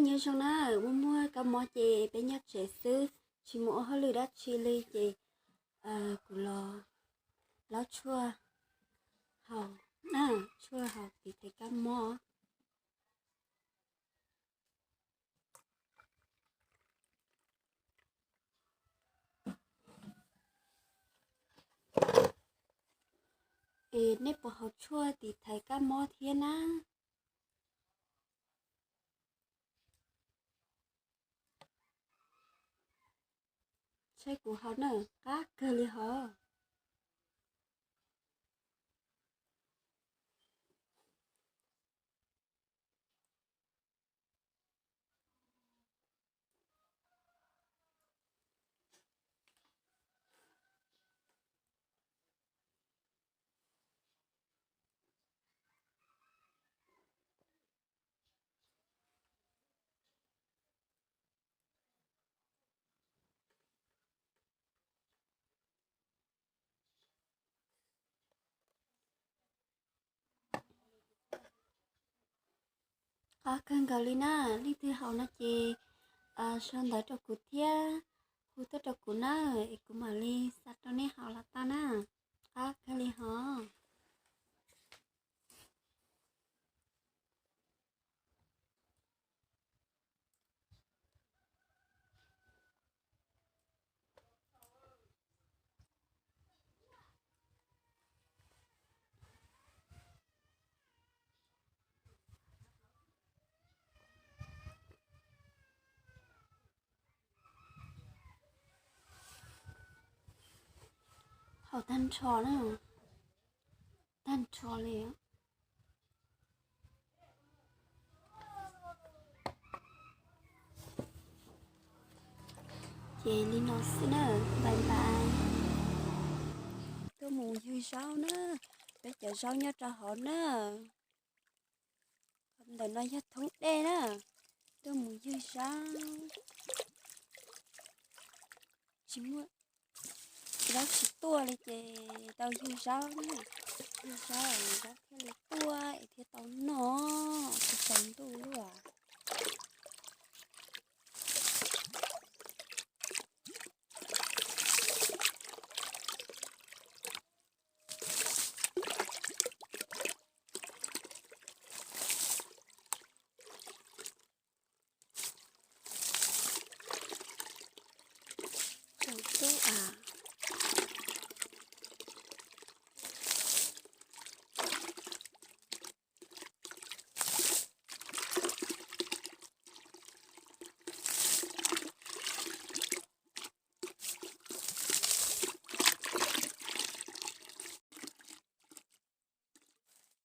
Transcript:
Nyob zoo na, muaj muaj kab mob ces peb nyob tsev xwb, tsis mus ua hauj lwm dab tsi li ces kuv los laub tshuaj haus na, tshuaj haus tiv thaiv kab mob. Es nej puas haus tshuaj tiv thaiv kab mob thiab na? Saib kuv haus na, qab kawg li hos. Qab kawg nkaus li na, leej twg haus no ces sau ntawv rau kuv thiab hu tuaj rau kuv na, es kuv mam li xa rau nej haus los tau na. Qab kawg li hos. Haus tag nrho na, tag nrho li. Ces li no xwb na, bye bye. Tuaj mus ywg zaub na, peb cov zaub nyob rau hauv na. Ntawm no yog thoob dej na, tuaj mus ywg zaub. Tsis muaj zaub tsis tuaj li ces tau ywg zaub na, ywg zaub zaub thiaj li tuaj es thiaj